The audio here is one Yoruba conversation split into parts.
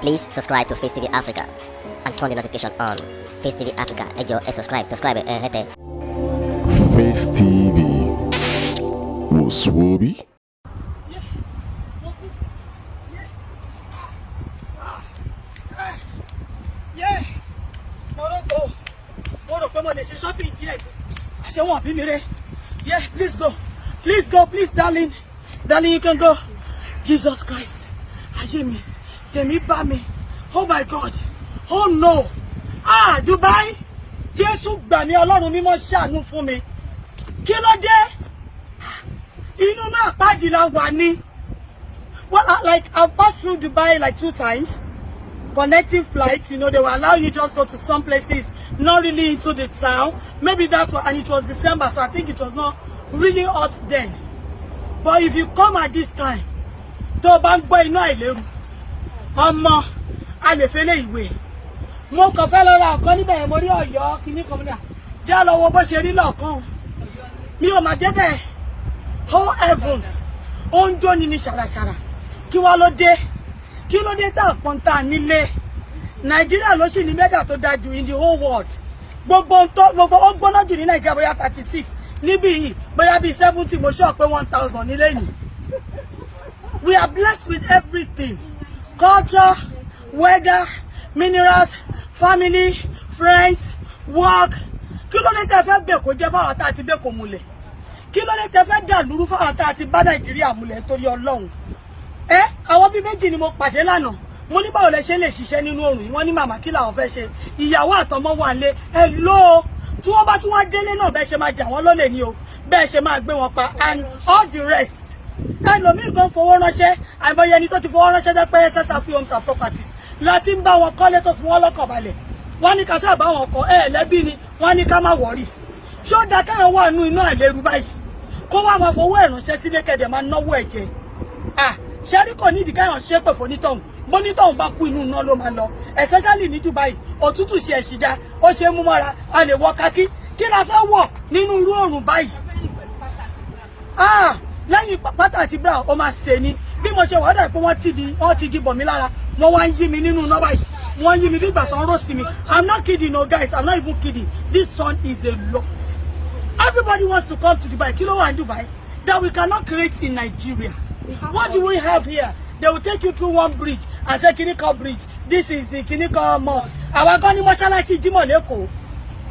Please subscribe to Face TV Africa and turn the notification on. Face TV Africa, ẹ jọ̀ọ́, ẹ subscribe, subscribe ẹ hẹ́tẹ̀. Face TV wò sùwòbí. Yeah, mo rò pé mo rò pé mo lè ṣe shopping díẹ̀, àṣé wọn bí mi rẹ. Yeah, please go, please go, please, darling, darling, you can go. Jesus Christ, ayé mi, tèmi bá mi. Oh my God, oh no, ah, Dubai, Jésù gbà mí, Ọlọ́run mímọ́ ṣàánú fún mi. Kí ló dé? Inú náà pàdé la wà ní. Well, like, I've passed through Dubai like two times, connecting flights. They will allow you just go to some places, not really into the town. Maybe that's why, and it was December, so I think it was not really hot then. But if you come at this time, tó o bá ń gbọ́ iná àìlérú, ọmọ, a lè fẹ́ lé ìwé. Mo kàn fẹ́ lọ ra ọ̀kan níbẹ̀ yẹn, mo rí Ọ̀yọ́ kìíní kan níbẹ̀. Jẹ́ lọ wo bó ṣe rí lọ́ọ̀kan. Mi ò mà débẹ̀. Oh heavens, ó ń jóni ní ṣàràṣàrà. Kí wá ló dé? Kí ló dé tá a pọ́n tá a nílé? Nàìjíríà ló sì ní weather tó dáa jù in the whole world. Gbogbo ohun tó gbogbo ó gbóná jù ní Nàìjíríà, bóyá 36, níbí yìí bóyá bíi 70, mo sọ pé 1,000 nílé ni. We are blessed with everything: culture, weather, minerals, family, friends, work. Kí ló dé tẹ́ fẹ́ bẹ̀ kó jẹ́ fáwọn tá a ti bẹ̀ kó múlẹ̀? Kí ló dé tẹ́ fẹ́ dà lúrú fáwọn tá a ti bá Nàìjíríà múlẹ̀ torí Ọlọ́run? Ẹ àwọn bíi méjì ni mo pàdé lánàá. Mo ní, báwo lẹ ṣe lè ṣiṣẹ́ nínú oòrùn yìí? Wọ́n ní, màmá, kí làwọn fẹ́ ṣe? Ìyàwó àtọmọ wà lé ẹ ló tí wọ́n bá tún wá délé náà, bẹ́ẹ̀ ṣe máa jà wọ́n lólè ni o, bẹ́ẹ̀ ṣe máa gbé wọn pa and all the rest. Ẹlòmíì kan fowó ránṣẹ́, àìmọye ẹni tó ti fowó ránṣẹ́ jẹ́ pé SSR Homes and Properties láti ń bá wọn kọ́lé tó fi wọ́n lọ́kàn balẹ̀. Wọ́n ní ká ṣáà bá wọn kọ́ ẹ lẹ́bí ni, wọ́n ní ká má worry. Ṣó dáa kéèyàn wà nínú iná àìlérú báyìí, kó wá máa fowó ẹ̀ ránṣẹ́ sílé, kẹ̀dẹ̀ máa náwó ẹ̀ jẹ? Ah, ṣẹ́rí, kò nídìí kéèyàn ṣépè fónítọ̀hún. Bónítọ̀hún bá kú, inú iná ló máa lọ, especially ní Dubai. Òtútù ṣe ẹ̀ṣìdá, ó ṣe é mú mọ́ra, a lè wọ kakí. Kí la fẹ́ wọ̀ nínú irú òrùn báyìí? Ah, lẹ́yìn pátá àti bra, ó máa ṣe ni. Bí mo ṣe wà, ó dà pé wọ́n ti di bọ̀ mí lára. Wọ́n wá ń yí mi nínú iná báyìí, wọ́n yí mi bí ìgbà tó ń roast mi. I'm not kidding, no, guys, I'm not even kidding. This sun is a lot. Everybody wants to come to Dubai. Kí ló wà ní Dubai that we cannot create in Nigeria? What do we have here? They will take you through one bridge and say Kinika Bridge, this is the Kinika Mosque. Àwa gan ní mọ́ṣáláṣí Jímọ̀ l'Ékòó.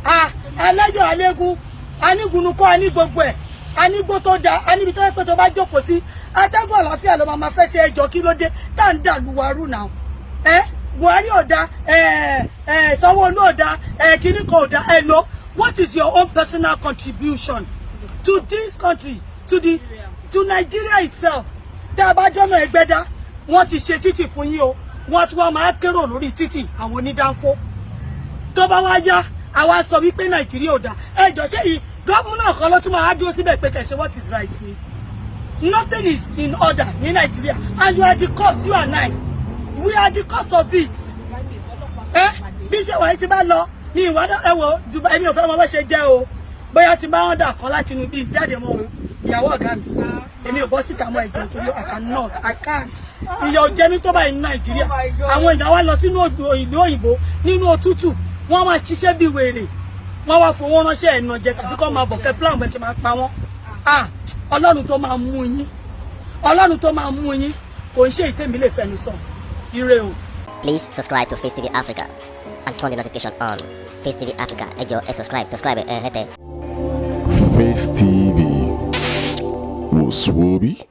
Ah, alẹ́yọ̀ alẹ́gùn, anígunukọ́, a ní gbogbo ẹ̀, a ní gbó tó da, a níbi tó yẹ pé tó bá jókòó sí, atẹ́gùn àlàáfíà ló máa fẹ́ ṣe. Ẹjọ́, kí ló dé tá à ń dà lùwárù náà? Ẹ Buhari ò da, ẹ ẹ Sanwó-Olú ò da, ẹ kíní kan ò da. Ẹ lọ, what is your own personal contribution to this country, to Nigeria itself? Tá a bá jọ́nà Ẹgbẹ́dá, wọ́n ti ṣe títì fún yín o, wọ́n tún wọ́n máa kérò lórí títì, àwọn onídàáfó. Tó bá wá yá, àwa sọ wípé Nàìjíríà ò dáa. Ẹ jọ, ṣé yìí gómìnà kan ló tún máa dúró síbẹ̀ pé kẹ̀ṣẹ́ what is right ni? Nothing is in order ní Nàìjíríà, and you are the cause. You and I, we are the cause of it. Ẹ bí ṣe wàá ti bá lọ ní ìwádìí, ẹ wò, Dubai, mi ò fẹ́ mọ bó ṣe jẹ́ o. Bóyá ti bá wọn dà kan láti inú bíi jáde mọ́ o. Ìyàwó ọ̀gá mi, èmi ò bọ́ síta mọ́ ẹ̀jọ̀ torí I cannot, I can't. Ìyà ò jẹ mí tó báyìí ní Nàìjíríà. Àwọn èèyàn wá lọ sínú ìlú òyìnbó nínú òtútù, wọ́n máa ṣiṣẹ́ bí wèrè, wọ́n wá fowó ránṣẹ́, ẹ̀nà jẹ tàbí kọ́ máa bọ̀ kẹ́ plan bẹ́ẹ̀ ṣe máa pa wọ́n. Ah, Ọlọ́run tó máa mú yín, Ọlọ́run tó máa mú yín, kò ń ṣe ìtẹ́mi lè fẹnu sọ. Ire o. Please subscribe to Face TV Africa and turn the notification on. Face TV Africa, ẹ jọ̀ọ́, ẹ subscribe, subscribe ẹ hẹ́tẹ̀. Face TV wò sùwòbí.